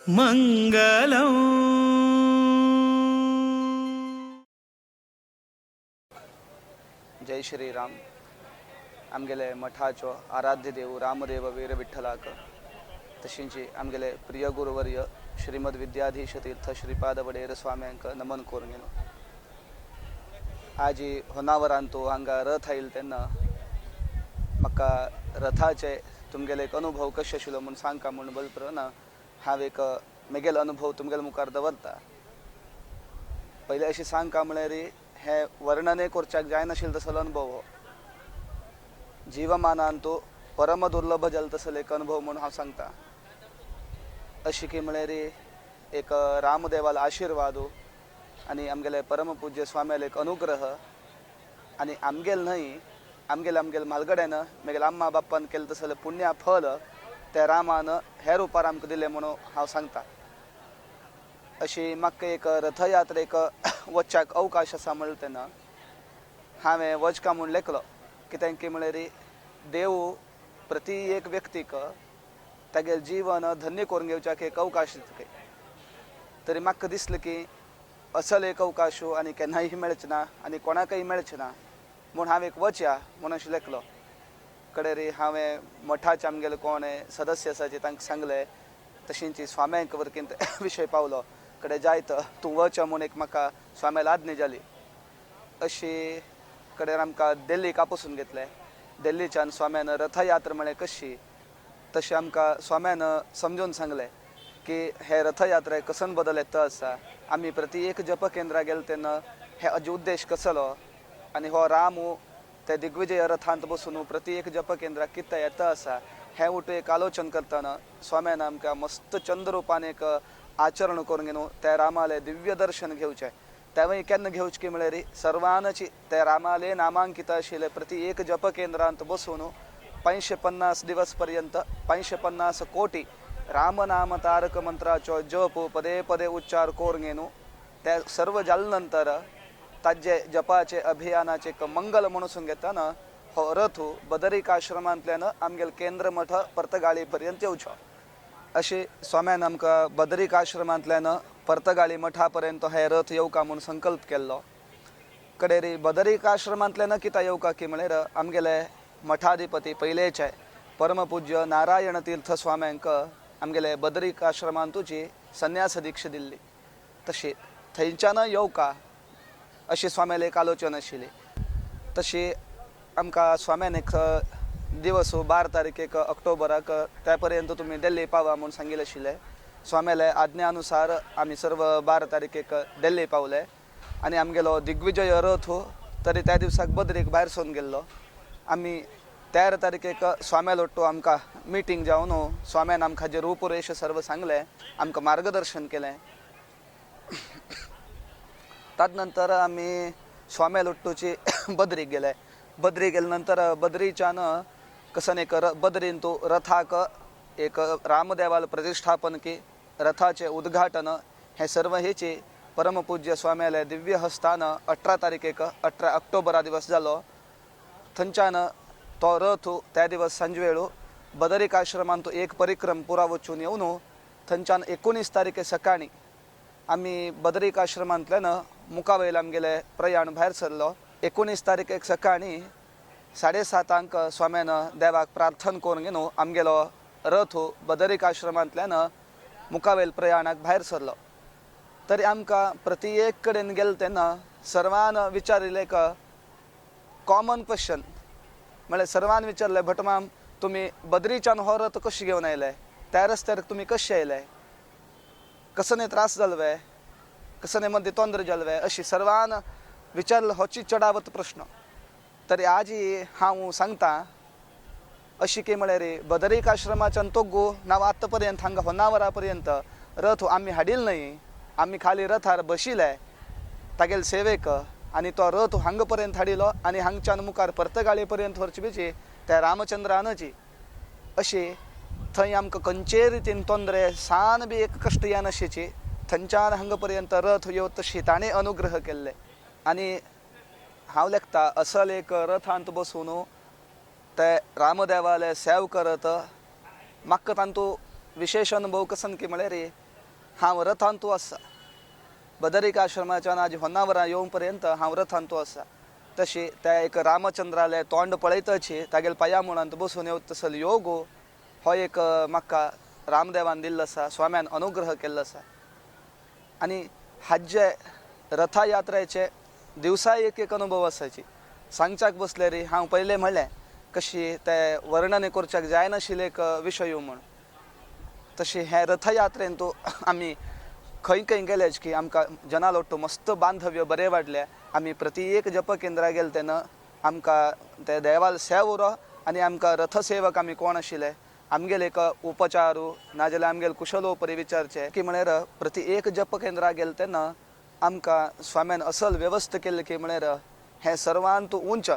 मंगलम. जय श्रीराम. आमगेले मठाचो आराध्य देव रामदेव वीर विठ्ठलाक, तशींची आमगेले प्रिय गुरुवर्य श्रीमद विद्याधीश तीर्थ श्रीपाद वडेर स्वाम्यांक नमन करून गेलो. आजी होनावरांतू हांगा रथ आयल तेन्ना म्हाका रथाचे तुमगेले एक अनुभव कशे आशिल्लो म्हूण सांगका म्हूण बलपर ना हांव एक मेगेलो अनुभव तुमगेले मुखार दवरता. पयलें अशें सांगका म्हळ्यार हें वर्णनय करच्याक जायनाशिल्लो तसलो अनुभव हो. जीवमानान तो परम दुर्लभ जाल तसलो एक अनुभव म्हूण हांव सांगता. अशी की म्हळ्यार एक रामदेवालो आशिर्वाद आनी आमगेले परमपूज्य स्वाम्यालो एक अनुग्रह आनी आमगेल न्हय आमगेले आमगेले म्हालगड्यान म्हगेले अम्मा बाप्पान केलें तसलें पुण्या फल त्या रामान हे रुपार आमकां दिलें म्हणून हांव सांगता. अशी म्हाका एक रथयात्रेक वचच्याक अवकाश आसा म्हणलें तेन्ना हांवें वचका म्हूण लेखलो. कित्याक की म्हळ्यार देव प्रति एक व्यक्तीक तागेलें जीवन धन्य करून घेवच्याक एक अवकाश दिता. तरी म्हाका दिसलें की असल एक अवकाश आनी केन्नाय मेळचें ना आनी कोणाकय मेळचें ना म्हूण हांव एक वचया म्हूण अशें लेखलो. कडेर हांवें मठाचे आमगेले कोण सदस्य आसा जे तांकां सांगलें, तशेंच स्वाम्यांक वर्कींत विशय पावलो कडे जायत तूं वच म्हूण एक म्हाका स्वाम्याला आज्ञा जाली. अशी कडेर आमकां दिल्लीक आपोसून घेतलें. दिल्लीच्यान स्वाम्यान रथयात्रा म्हळ्यार कशी तशें आमकां स्वाम्यान समजून सांगलें की हे रथयात्रा कसन बदल येता आसा. आमी प्रति एक जप केंद्रा गेले तेन्ना हे अज उद्देश कसलो आनी हो राम ते दिग्विजय रथांत बसून प्रति एक जप केंद्राक कितें येता आसा हें उठू एक आलोचन करतना स्वाम्यान आमकां मस्त चंद्र रूपान एक आचरण करून घेवन त्या रामाले दिव्य दर्शन घेवचें. तेवूय केन्ना घेवचें की म्हळ्यार सर्वानची त्या रामाले नामांकित आशिल्ले प्रति एक जप केंद्रांत बसून 550 दिवस पर्यंत 550 कोटी रामनाम तारक मंत्राचो जप पदे पदे उच्चार करून घेवन त्या सर्व जाले नंतर ताजे जपाचे अभियानाचे एक मंगल म्हणून घेतना हो रथ बदरिकाश्रमांतल्यान आमगेले केंद्र मठ पर्तगाळी पर्यंत येवचो. अशी स्वाम्यान आमकां बदरिकाश्रमांतल्यान पर्तगाळी मठा पर्यंत हे रथ येवका म्हूण संकल्प केल्लो. कडेरी बदरिकाश्रमांतल्यान कित्याक येवका की म्हळ्यार आमगेले मठाधिपती पयलेचे परमपूज्य नारायण तीर्थ स्वाम्यांक आमगेले बदरिकाश्रमांतूची संन्यास दीक्षा दिल्ली. तशी थंयच्यान येवका अशी स्वाम्याले एक आलोचन आशिल्ली. तशी आमकां स्वाम्यान एक दिवस 12 तारखेक ऑक्टोबराक त्या पर्यंत तुमी दिल्ली पावा म्हूण सांगिल्लें आशिल्लें. स्वाम्याले आज्ञानुसार आमी सर्व 12 तारखेक दिल्ली पावले आनी आमगेलो दिग्विजय रथ तरी त्या दिवसाक बद्रीक भायर सरून गेल्लो. आमी 13 तारखेक स्वाम्यालो तो आमकां मिटींग जावन स्वाम्यान आमकां जे रूपरेश सर्व सांगलें, आमकां मार्गदर्शन केलें. ताज नंतर आमी स्वाम्या लोट्टूची बद्रीक गेले. बद्री गेले नंतर बद्रीच्यान कसन एक बद्रीन तो रथाक एक रामदेवाल प्रतिष्ठापन की रथाचे उद्घाटन हे सर्व हेची परमपूज्य स्वाम्याले दिव्य हस्तान 18 तारखेक 18 ऑक्टोबरा दिवस जालो. थंयच्यान तो रथ त्या दिवस सांजवेळू बदरिकाश्रमान तो एक परिक्रम पुरा वचून येवन थंयच्यान 19 तारखे सकाळी आमी बदरिकाश्रमांतल्यान मुखावयल आमगेले प्रयाण भायर सरलो. 19 तारखेक सकाळी 7:30 स्वाम्यान देवाक प्रार्थना करून घेवन आमगेलो रथ बदरिकाश्रमांतल्यान मुखावेल प्रयाणाक भायर सरलो. तरी आमकां प्रति एक कडेन गेले तेन्ना सर्वान विचारिल्लें एक कॉमन क्वेश्चन म्हळ्यार सर्वान विचारलें, भटमाम तुमी बद्रीच्यान हो रथ कशें घेवन आयले, त्या रस्त्यार तुमी कशें आयले, कसो न्ही त्रास जालो वे, कसो न्ही मदीं तोंद्र जालो वे, अशी सर्वान विचारलो होची चडावत प्रश्न. तरी आजी हांव सांगता अशी की म्हळ्यार बदरिकाश्रमाच्यान तोगू नांव आतां पर्यंत हांगा होनावरा पर्यंत रथ आमी हाडील न्हय, आमी खाली रथार बशिल्ले तागेले सेवेक आनी तो रथ हांगा पर्यंत हाडिलो आनी हांगच्यान मुखार पर्तगाळी पर्यंत व्हरची बिची त्या रामचंद्रानची. अशी थंय आमकां खंयचेय रितीन तोंदरे सान बी एक कश्ट येनाशिची थंयच्यान हांगा पर्यंत रथ येवत तशी ताणें अनुग्रह केल्ले. आनी हांव लेखता असल एक रथांत बसून ते रामदेवाले सेव करत म्हाका तांतू विशेश अनुभव कसन की म्हळ्यार हांव रथांतू आसा. बदरिकाश्रमाच्यान आज होन्नावरा येवं पर्यंत हांव रथांतू आसा. तशी त्या एक रामचंद्राले तोंड पळयतची तागेले पांया मुळांत बसून येवत तसल योग हो एक म्हाका रामदेवान दिल्लो आसा, स्वाम्यान अनुग्रह केल्लो आसा. आनी हाजे रथयात्रेचे दिवसा एक एक अनुभव आसाची. सांगच्याक बसले री हांव पयलें म्हणलें कशी ते वर्णन करच्याक जायनाशिल्लें एक विशय म्हूण. तशी हे रथयात्रेन तूं आमी खंय खंय गेलेच की आमकां जनालोट्टू मस्त बांधव्य बरें वाडलें. आमी प्रति एक जप केंद्रा गेले तेन्ना आमकां ते देवाल सेव उरो आनी आमकां रथसेवक आमी कोण आशिल्ले आमगेले एक उपचारू नाजाल्यार आमगेले कुशलोपरी विचारचे की म्हळ्यार प्रति एक जप केंद्रा गेले तेन्ना आमकां स्वाम्यान असल व्यवस्था केल्ली की म्हळ्यार हें सर्वांत उंच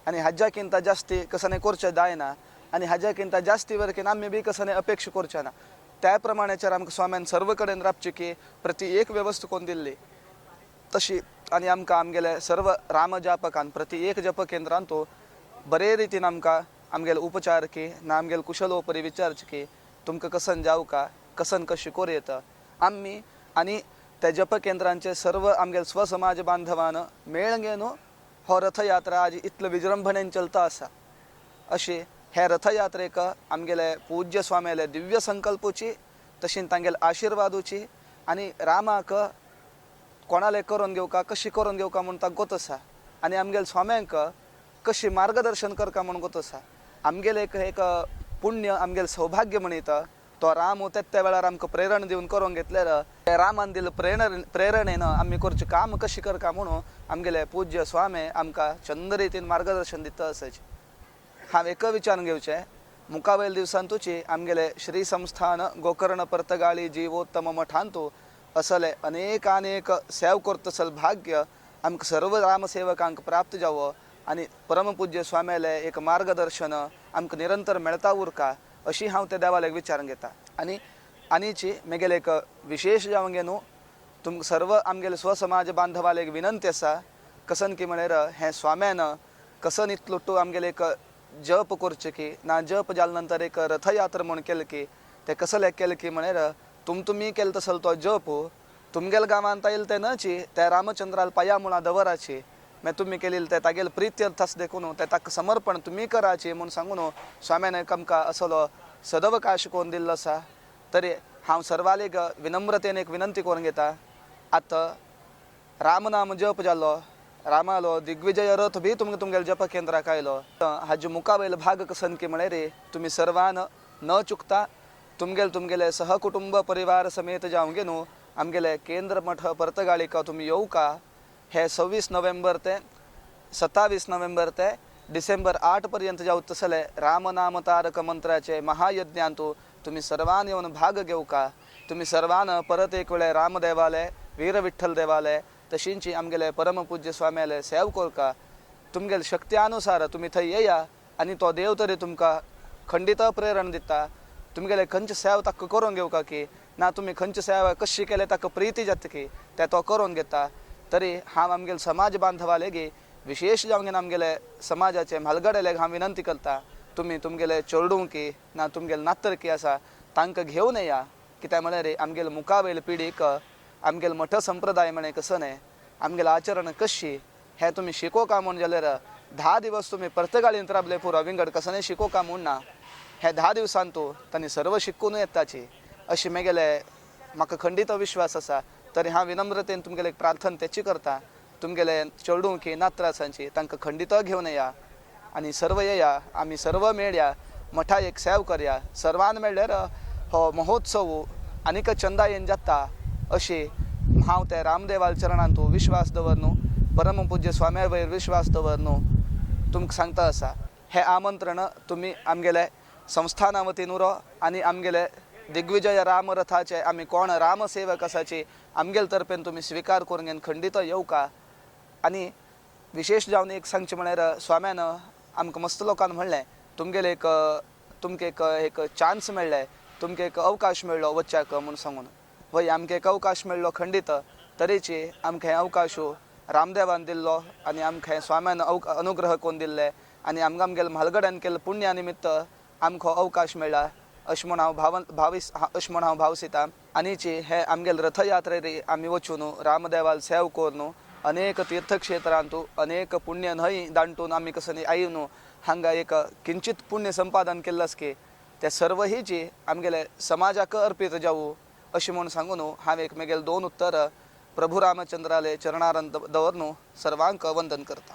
आनी हाज्या किंता जास्ती कसने करचें जायना आनी हाज्या किंता जास्ती वरकीन आमी बी कसने अपेक्षा करचे ना. त्या प्रमाणाचेर आमकां स्वाम्यान सर्व कडेन राबची की प्रति एक व्यवस्था कोण दिल्ली तशी. आनी आमकां आमगेले सर्व रामजापकान प्रति एक जप केंद्रान तो बरे रितीन आमकां आमगेले उपचार की ना आमगेले कुशलोपरी विचारचे की तुमकां कसन जावका कसन कशी कोर येता आमी. आनी त्या जप केंद्रांचे सर्व आमगेले स्वसमाज बांधवान मेळ घेवन हो रथयात्रा आज इतलो विजृंभणेन चलता आसा. अशी हे रथयात्रेक आमगेले पूज्य स्वाम्याले दिव्य संकल्पूची तशी तांगेले आशिर्वादूची आनी रामाक कोणाले करून घेवका कशी करून घेवका म्हूण ताका गोत आसा आनी आमगेले स्वाम्यांक कशी मार्गदर्शन करका म्हूण गोत आसा. आमगेले एक एक पुण्य आमगेले सौभाग्य म्हणीत तो राम त्या वेळार आमकां प्रेरणा दिवन करून घेतल्यार त्या रामान दिल्ले प्रेरणेन आमी करचें काम कशी करका म्हणून आमगेले पूज्य स्वामी आमकां चंद रितीन मार्गदर्शन दिता आसाचे. हांव एक विचारून घेवचें मुखावेल दिवसांतूची आमगेले श्री संस्थान गोकर्ण पर्तगाळी जीवोत्तम मठांतू असले अनेकानेक सेव करतसल भाग्य आमकां सर्व रामसेवकांक प्राप्त जावो आनी परमपूज्य स्वाम्याले एक मार्गदर्शन आमकां निरंतर मेळता उरका अशी हांव त्या देवाक विचारून घेता. आनी आनीची मेगेले एक विशेष जावन गे न्हू तुमकां सर्व आमगेले स्वसमाज बांधवाले एक विनंती आसा कसन की म्हळ्यार हें स्वाम्यान कसन इतलो टू आमगेले एक जप करचें की ना जप जाले नंतर एक रथयात्रा म्हूण केली की तें कसलें केलें की म्हळ्यार तुमी केलें तसलो तो जप तुमगेल्या गांवांत आयले तें न्हची त्या रामचंद्राल पांया मुळां दवराची मागीर तुमी केलें तें तागेलें प्रित्यर्थ आसा देखून तें ताका समर्पण तुमी कराची म्हूण सांगून स्वाम्यान एक आमकां असलो सदवकाश करून दिल्लो आसा. तरी हांव सर्वालेक विनम्रतेन एक विनंती करून घेता. आतां रामनाम जप जालो रामालो दिग्विजय रथ बी तुमकां तुमगेले जप केंद्राक आयलो हाजे मुखावयलो भाग कसन की म्हळ्यार तुमी सर्वान न चुकता तुमगेले तुमगेले सहकुटुंब परिवार समेत जावन गे न्हू आमगेले केंद्र मठ पर्तगाळीक तुमी येवका. हे 26 नोव्हेंबर ते 27 नोव्हेंबर ते डिसेंबर 8 पर्यंत जावत तसले रामनाम तारक मंत्राचे महायज्ञांतू तुमी सर्वान येवन भाग घेवका. तुमी सर्वान परत एक वेळे रामदेवाले वीर विठ्ठल देवाले तशींची आमगेले परमपूज्य स्वाम्याले सेव करका. तुमगेले शक्त्यानुसार तुमी थंय येया आनी तो देव तरी तुमकां खंडीत प्रेरण दिता. तुमगेले खंयचे सेव ताका करून घेवका की ना तुमी खंयचे सेवा कशी केले ताका प्रिती जाता की ते तो करून घेता. तरी हांव आमगेले समाज बांधवालेगी विशेष जावन आमगेले समाजाचे म्हालगडेलेक हांव विनंती करता तुमी तुमगेले चेडूंकी ना तुमगेले नातरकी आसा तांकां घेवन येया. कित्याक म्हळ्यार आमगेले मुखावयले पिढीक आमगेले मठ संप्रदाय म्हणे कसो न्हय आमगेलें आचरण कशी हें तुमी शिकोवका म्हूण जाल्यार 10 दिवस तुमी पर्तगाळींत राबले पुरो विंगड कसने शिकोवका म्हूण ना. हे 10 दिवसांतू तांणी सर्व शिकून येताची अशी मेगेले म्हाका खंडीत विश्वास आसा. तरी हांव विनम्रतेन तुमगेले एक प्रार्थना तेची करता तुमगेले चेडूंकी नात्रासांची तांकां खंडीत घेवन येया आनी सर्व येया आमी सर्व मेळया मठा एक सेव करया. सर्वान मेळ्ळ्यार हो महोत्सव आनीक चंदायेन जाता अशी हांव ते रामदेवाल चरणांतू विश्वास दवर परमपूज्य स्वाम्या वयर विश्वास दवर तुमकां सांगता आसा. हें आमंत्रण तुमी आमगेले संस्थाना वतीन उरो आनी आमगेले दिग्विजय रामरथाचे आमी कोण रामसेवक आसाची आमगेले तर्फेन तुमी स्विकार करून घेवन खंडीत येवका. आनी विशेष जावन एक सांगचें म्हळ्यार स्वाम्यान आमकां मस्त लोकांक म्हणलें तुमगेले एक तुमकां एक एक चान्स मेळ्ळें तुमकां एक अवकाश मेळ्ळो वच्च्याक म्हूण सांगून. वय आमकां एक अवकाश मेळ्ळो खंडीत तरीची आमकां हें अवकाश रामदेवान दिल्लो आनी आमकां हें स्वाम्यान अनुग्रह करून दिल्ले आनी आमकां आमगेले म्हालगड्यान केल्ले पुण्या निमित्त आमकां अवकाश मेळ्ळा. अशें म्हूण हांव भावन भावीस अशें म्हूण हांव भावसिता. आनीची हे आमगेले रथयात्रेर आमी वचून रामदेवाल सेव करून अनेक तीर्थक्षेत्रांतू अनेक पुण्य न्हंय दांटून आमी कसनी आयिनु हांगा एक किंचित पुण्य संपादन केल्लें आसके ते सर्वही जी आमगेले समाजाक अर्पीत जावूं अशें म्हूण सांगून हांव एक मेगेले दोन उत्तर प्रभू रामचंद्राले चरणारंत दवरून सर्वांक वंदन करता.